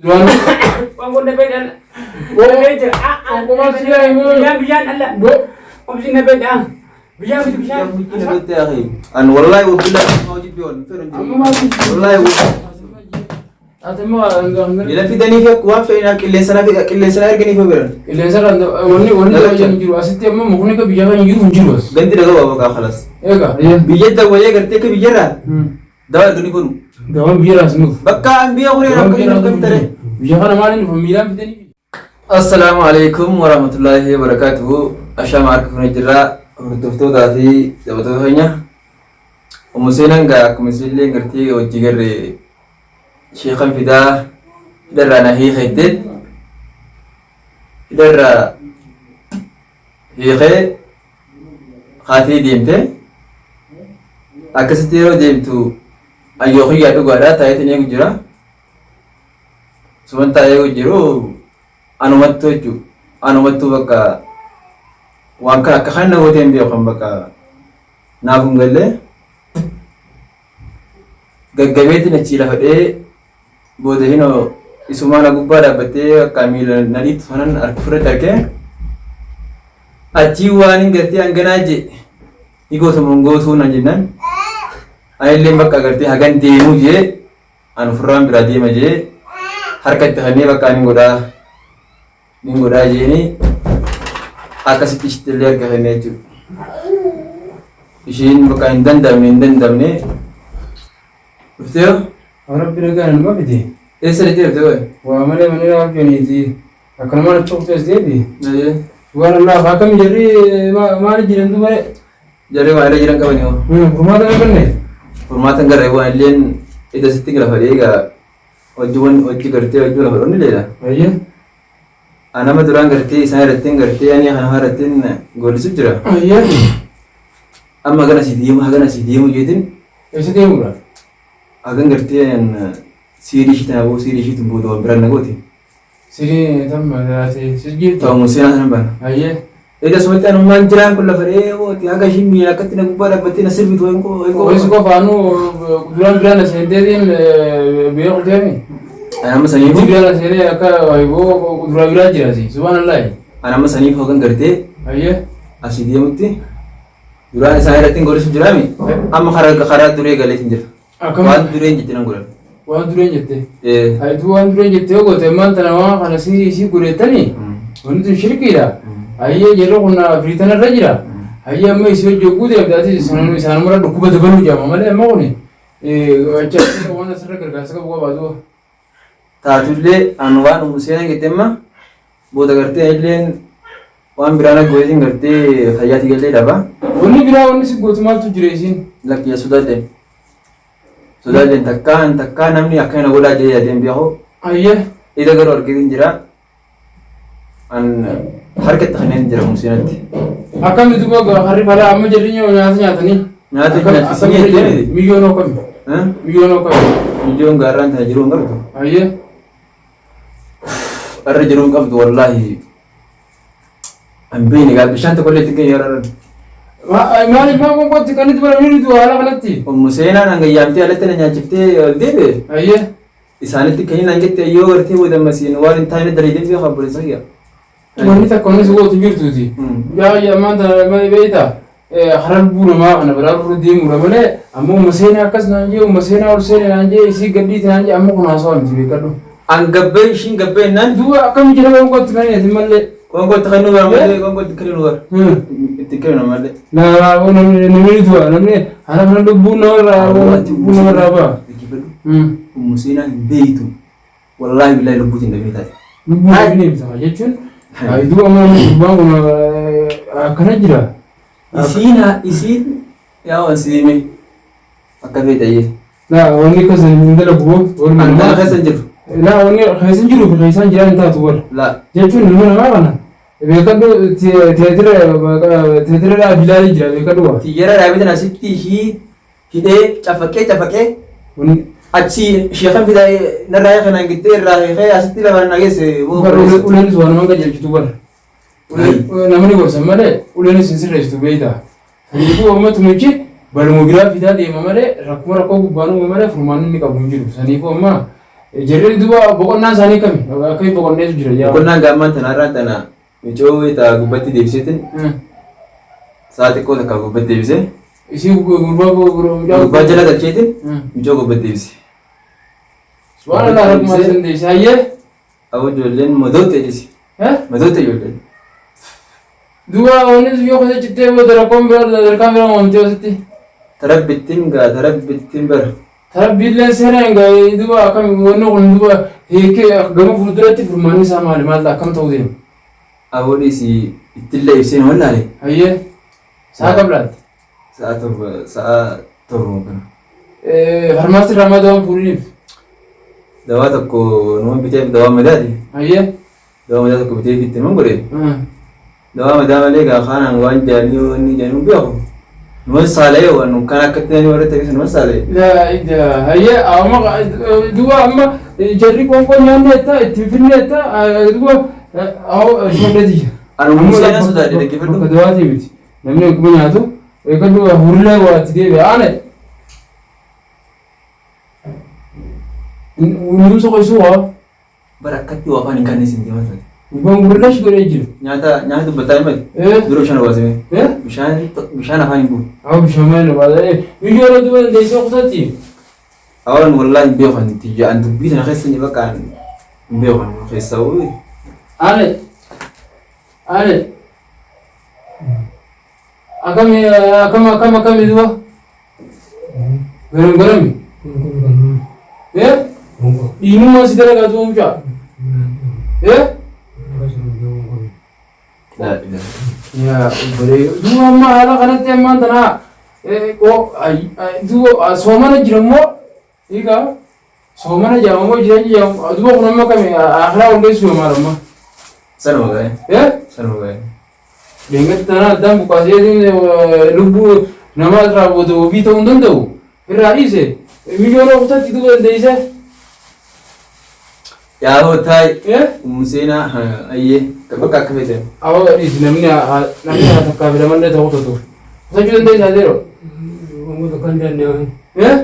Duraan Waan kun dafee dhala. Dafee jira. Qomaa si yaa himu. Bishaan bishaan dhala. Obsi na beedha. Bishaan miti bishaan. An wallahi wa billahi ma hojii biyoon fedhan jiru. Amma maal Wallahi Ati immoo Ila fidanii fi waan fedhan qilleensa na qilleensa na erganii fi biran. qilleensa irraan wanni wanni hin jiru asitti amma mukni akka biyya kana jiru hin jiru as. Ganti dhagaa waa baqa khalas. Egaa. Biyya dawwalee gartee akka biyyarraa dawaa erganii kunu. Gabaan biyya irraas nuuf. Bakka an biyya kun Gabaan akka biyya inni irraas akkam tare. nuuf. Biyya kana maaliin dhufa miilaan fidanii. Assalaamu alaikum warahmatullahi wabarakatuhu. Ashama harka fuunee jirra hordoftootaa fi taphattoota keenya. Ummu Seenaan gaa akkuma isinillee gartee hojii garre sheekan fidaa hidharraa na hiikeette. Hidharraa hiikee kaatee deemte. Akkasitti yeroo deemtu ayyoo kiyyaa dhugaadha taa'eetiin eegu jira. Suman taa'ee eegu jiru anumattu jechuudha. Anumattu bakka waan kana akka kan na gootee hin beeku kan bakka naaf hin galle. Gaggabeetiin achii lafa dhee booda hinoo isumaa na gubbaa dhaabbattee akka miila na dhiittu kanan harka ofirratti argee achii waan hin gartee hanganaa jee ni gootamu hin gootuu na jennaan anillee bakka gartee hagan deemuu jee an ofirraan biraa deema jee harka itti kennee bakka ani godhaa nin godhaa jeeni akkasitti ishitti illee harka kennee jechuudha. Ishiin bakka hin danda'amne hin danda'amne dhuftee hoo? Rabbi nagaan nama fide. Eessa dhaqxee dhufte qoy? Waa malee mana raabjoniiti. Akkanumaan achi kuftee as deebi. Ayyee. Waan Allah akkam jarri maali jiran duba Jarri waan irra jiran qabani hoo? Furmaata hin arganne. Furmaata hin garre waan illeen ida sitti lafa dheegaa hojii hojii gartee hojii lafa dhoonni leela. Ayyee. Anama duraan gartee isaan irrattiin gartee ani kana irrattiin goolisu jira. Ayyee. Amma hagana si deemu hagana si deemu jeetiin Eessa deemuudha? Hagan gartee siirii ishii tana boo siirii ishii tun booda waan biraan na gooti. Sirii tam ati si jirtu. Ta'u seenaa sana bana. Ayyee. Egaa sumatti anummaan jiraan kun lafa dhee booti haga ishiin miila akkatti na gubbaa dhaabbattee na sirbitu hin koo hin koo. Ois qofaanu duraan biraan seenteetiin beeku deemi. Anamma saniifuu Inti biraan seenee akka waayiboo kuduraa biraa jira si subhanallah. Anamma saniifuu hagan gartee Ayyee. asii deemutti Duraan isaan irratti hin godhisu jiraami. Amma karaa karaa duree galeetiin jira. Akkam? Waan dureen jette nan godhan. Waan dureen jette. Ee. Ayituu waan dureen jette yoo goote ammaan tana waan kana sii isii godhettanii wanni tun shirkiidha. Ayyee jarri kun firiitan irra jira. Ayyee amma isii hojii oguu deemte ati isaanumara dhukkuba dabaluu jaama malee amma kuni achi achi waan asirra gargaarsa qabu qabaatu. Taatullee an waan umu seenan jette amma booda gartee illeen waan biraa na gootiin gartee fayyaati gallee dhaba. Wanni biraa wanni si gootu maaltu jira isiin? Lakki sodaadheen. Sodaadheen takkaa takkaa namni akkana na godhaa jedhee yaadeen beeku. Ayyee. Ija garuu argeetiin jira. An harka itti kanneen jira museenatti. Akkami duuba harri falaa amma jarri nyaata nyaatanii. Nyaata nyaachisanii jettee miti? Miyyoon akkami? Miyyoon akkami? Miyyoon gaarraan tana jiruu hin qabdu. Ayyee. Irra jiruu hin qabdu wallaahi. An beekne gaa bishaan tokko illee itti hin yeroo irra. Maaliif maa qoonqootti kan itti baramee du'u haala kanatti? Ummu seenaan hanga yaamtee alatti na nyaachiftee ol deebi'e. Ayyee. Isaanitti kenni naan jette yoo gartee booda masiin waan hin taane dalaydeen beekaa obboleessa kiyya. Wanni takka wanni si gootu hin jirtuuti. Yaa yaa ammaan tana malee beektaa karaa lubbuu namaa kana biraa irra deemuudha malee amma umma seenaa akkas naan jee umma seenaa ol seene naan jee isii gadhiite naan jee amma kun haasawaa miti beekadhu. An gabbee ishiin gabbee naan Duuba akkami jira qoonqootti kan hin malee. Qoonqoo itti kennuu bara malee qoonqoo itti kennuu bara. Itti kennu malee. Naa namni namni du'a namni haala kana lubbuun namarraa lubbuun namarraa ba'a. Ummu seenaa hin beeytu. Wallaahi billaahi lubbuutiin dhabee taate. Lubbuun dhabee deemta jechuun duuba amma namni gurbaan kun akkana jira. Isiin isiin yaa waan siime akka feete Laa wanni keessa hin dalagu boo. Warri An mana keessa hin jiru. Laa wanni keessa hin jiruu fi keessaan jiraan hin taatu warra. Laa. Jechuun ilma namaa kana beekadhu teetira teetira bilaalee jira beekadhu waa. Tiyyara dhaabetan asitti ishii hidhee cafaqee cafaqee Wanni achi sheekan fidaa narraa hiikan gittee irraa hiikee asitti lafa na geesse. Uleen waan nama qajeelchitu bara. Namni gorsan malee uleen isin sirreessitu beektaa. Saniifuu amma tumichi baluma biraa fidaa deema malee rakkuma rakkoo gubbaan uume malee furmaanni inni qabu hin jiru. Saniifuu amma Jarri duuba boqonnaan isaanii kami? Akkami boqonneetu jira yaa? Boqonnaan gaammaan tanaarraan tana micoo taa gubbatti deebiseetin sa'a xiqqoo takka gubbatti deebisee Isii gurbaa mucaa gubbaa jala galcheetin micoo gubbatti deebise. Subhaanallah rabbumaa isin deebise hayyee. Aboo ijoolleen madootte jedhisi. Madootte ijoolleen. Duuba wanni yoo keessa cittee booda rakkoon biraa sadarkaan biraa uumamtee asitti. Tarabbittiin gaa tarabbittiin bara. Tarabbiilleen seera hin gaa'ee duuba akkam wanni kun duuba hiikee gama fuulduratti furmaanni isaa maali maal ta'a akkam ta'uu deema. Aboo dhiisi ittillee ibseen wallaale. Hayyee sa'a kam laatte? Sa'a 7 sa'a 7 kana. Farmaasii irraa maa dawaan fuudhiniif? Dawaa tokko numa biteef dawaa madaati. Hayyee. Dawaa madaa tokko biteef itti numa godhe. Dawaa madaa malee gaa kaanaan waan jaanii wanni jaanii hin beeku. Numa saalee waan kan akkatti nani warra ta'e numa saalee. Hayyee amma duuba amma jarri qoonqoo nyaanne jetta ittiin finne jetta duuba ijoollee tiyya. Ani uumuu seenaa sodaadhe dhaggeeffadhu. Bakka dawaatii miti. Namni akkuma nyaatu eegadhu hurlee waa itti deebi'a aane. Nuumsa qoysuu waa. Bara akkatti waa afaan hin kanne isin deemaa ture. Gubbaan gurrash godhee jira. Nyaata nyaata dubbataa hin mali. Dura bishaan obaasime. Bishaan bishaan afaan hin bu'u. Haa bishaan maal obaasa. Biyyoo irra duba dandeessee kutatti. Awan wallahi hin beeku ani tiyya an dubbii sana keessa hin bakka an hin beeku an keessa hoo. Ane. Ane. Akami akam akam akami duba. Garam garami. Eh? Dhiinummaa si dalagaa duba mucaa. Eh? Yaa obbolee duuba amma haala kanatti ammaan tanaa duuba soomana jira immoo hiikaa soomana jira ammoo jireenya jira duuba kun amma kami akhiraa ol geessu maal amma. Sanuma ga'e. Eh? Sanuma ga'e. Deengatti tanaa addaan buqqaasee lubbuu namaa irraa booda wabii ta'uu hin danda'u. Irraa dhiise miliyoona kutatti duuba dandeessee. Yaa hoo taayi. Eh? Ummu seenaa ayyee bakka akka feete. Awwa dhiisi namni namni haa takkaa fi lamallee ta'uu tatu. Kutachuu dandeessaa zeero. Eh?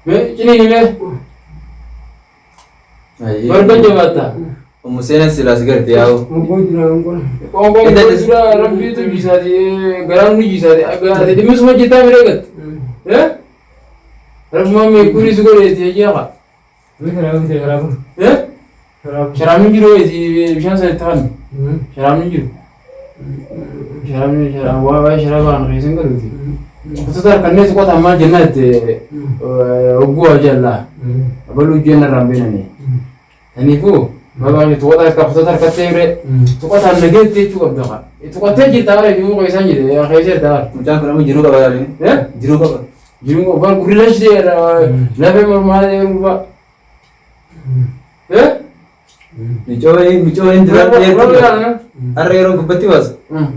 Mee ciniini mee barban jabaatta. Ummu seenaa silaa si garte yaa hoo. Qoonqoon dura rabbiitu jisaati garaan nu jisaati ati dhimmisuma jettaa bira gatte. Eh? Rabbumaan meekurii si godheeti jeeqa. Eh? Sharaabni jiru bishaan sana itti fanni. Sharaabni jiru. Sharaabni sharaab waa waa'ee sharaaba kana keessa hin galuuti. Kutata harkannee tuqata ammaa jennaa itti hogguu haa jallaa. Abaluu jenna irraan beenanii. Kanaafuu babaa tuqata harka kutata harkattee biree tuqataan nageetti jechuu qabda kaa. Tuqattee jirta bara fi muka isaan jedhe keessa jirta bara. Mucaan kun amma jiruu qaba yaadni. Eh? Jiruu qaba. Jiruun qofaan gurri lashitee lafee mormaa gurbaa. Eh? Micooyin duraan dheertuu. Har'a yeroo gubbatti baasu.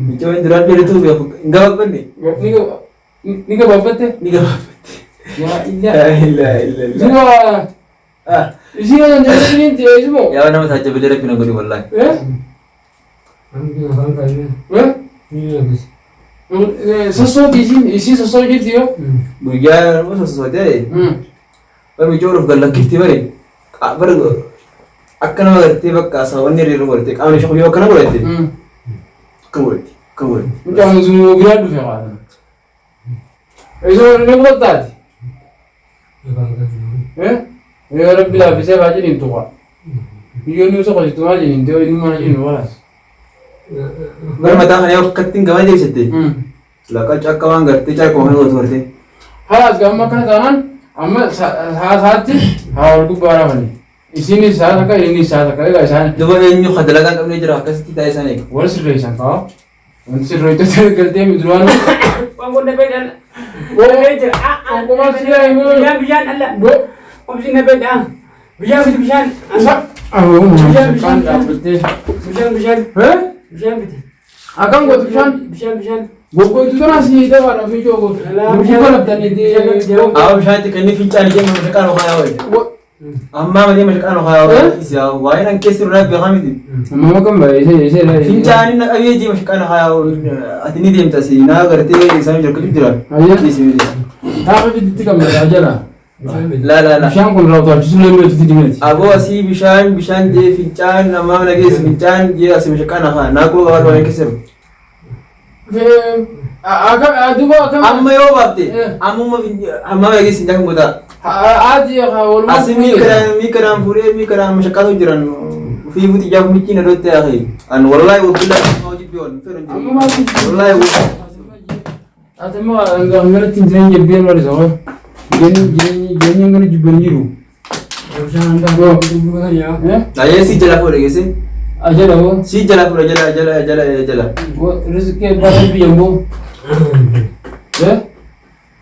Micooyin duraan dheertuu beeku hin gabaabbanne. Ni gabaabbatte? Ni gabaabbatte. Yaa illaa. Laa ilaaha illallah. Duuba isii yoo dandeessee ni ta'e Yaa nama taajjabilee rabbi na godhi wallaahi. Eh? Eh? Sossooti isiin isii sossoo jirti yoo. Guyyaa nama sossootee bar micoo of gallakkifti bari bar akka nama gartee bakka saawwanni hiriiruu godhatte qaamni ishee yoo akkana godhatte akkana godhatti akkana godhatti. Mucaan sun biraa dhufe qaata. Isoo ni qottaati. Eh? Yoo rabbi laaffisee haa jedhin tuqa. Biyyoonni osoo qositu maal jedhin ta'uu inni maal jedhin walaas. Bara mataa kana yoo akkatti hin gamaa deebisette laqa cakka waan gartee carquma kana gootu gartee. Halas amma akkana taanaan amma sa'a sa'aatti haa wal gubbaa rafani. Isiinis sa'a takka innis sa'a takka egaa isaan Duba eenyu ka dalagaa hin qabnee jira akkasitti taa'ee isaan eega. wal sirreessan ka'a. Wanti sirreessite galtee miduraan Qoonqoon dafee dhala. Dafee jira. Qoonqomaan si yaa himu. Bishaan bishaan dhala. Qomsi dafee dha. Bishaan biti bishaan. Bishaan bishaan dhaabbattee. Bishaan bishaan. Bishaan biti. Akkam gootu bishaan? Bishaan bishaan. Goggoitu tana si dabaadha miicoo gootu. Gurgurtaa laftanii. Awa bishaan itti kennee fincaan ijee mashaqaan okaa yaa wayi. Ammaa malee mashaqaan okaa yaa wayi. Yaa waa'ee nan keessa irraa beekaa miti. Amma kam baay'ee ishee ishee. Fincaan na qabee ijee mashaqaan okaa yaa wayi. Ati ni deemta si naa gartee isaan jiru jira. Ayya. Dhiisi miti. Taafa fiditti qabna jala. Laa laa laa. Bishaan kun raawwatachiisuu illee beektu fidi miti. Aboo asii bishaan bishaan jee fincaan namaa mana geessu fincaan jee asii mashaqaa nafa naa quba qabaatu waan keessa jiru. Duuba akkam. Amma yoo baafte Eh. ammuma hamma mana geessu fincaan kan gotaa. Ati walumaa. Asii mii kanaan fuudhee mii kanaan mashaqaatu jiran ofii fuuti ijaaf michiin iddootti hafe. An wallahi wabillahi amma hojii biyoon fedhu hin jiru. Wallahi. Ati immoo hanganatti jireenya jibbeen wal isa hoo. Jireenya jireenya hangana jibban jiru. Bishaan hanga. Ayyee si jala fuudhe geesse. Ajala hoo. Si jala fuudhe jala jala jala jala. Rizqii abbaa rabbi yamboo.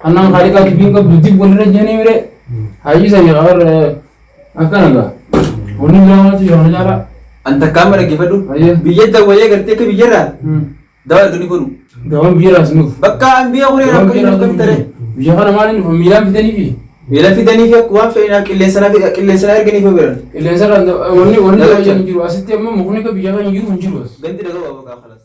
Annan kaaliqaa dubbiin qabdu dib walirra jeenii mire. Hayyuu sanii qabar akkana gaa. Wanni biraa maaltu jira kana caalaa? An takkaan mana geeffadhu. Ayyee. Biyya dawwayee gartee akka biyyarraa dawaa erganii godhu. Gawaan biyya raas nuuf. Bakka an biyya kuree Gawaan akkamiin biyya akkamiin taree. Biyya kana maaliin dhufa miilaan fidanii fi Miila fidanii fi waan fedhan qilleensa na erganii fi biran. Qilleensa irraan wanni wanni hin jiru asitti amma mukni akka biyya kana hin jiru hin jiru as. Gandi dhagaa waa bakka kalas.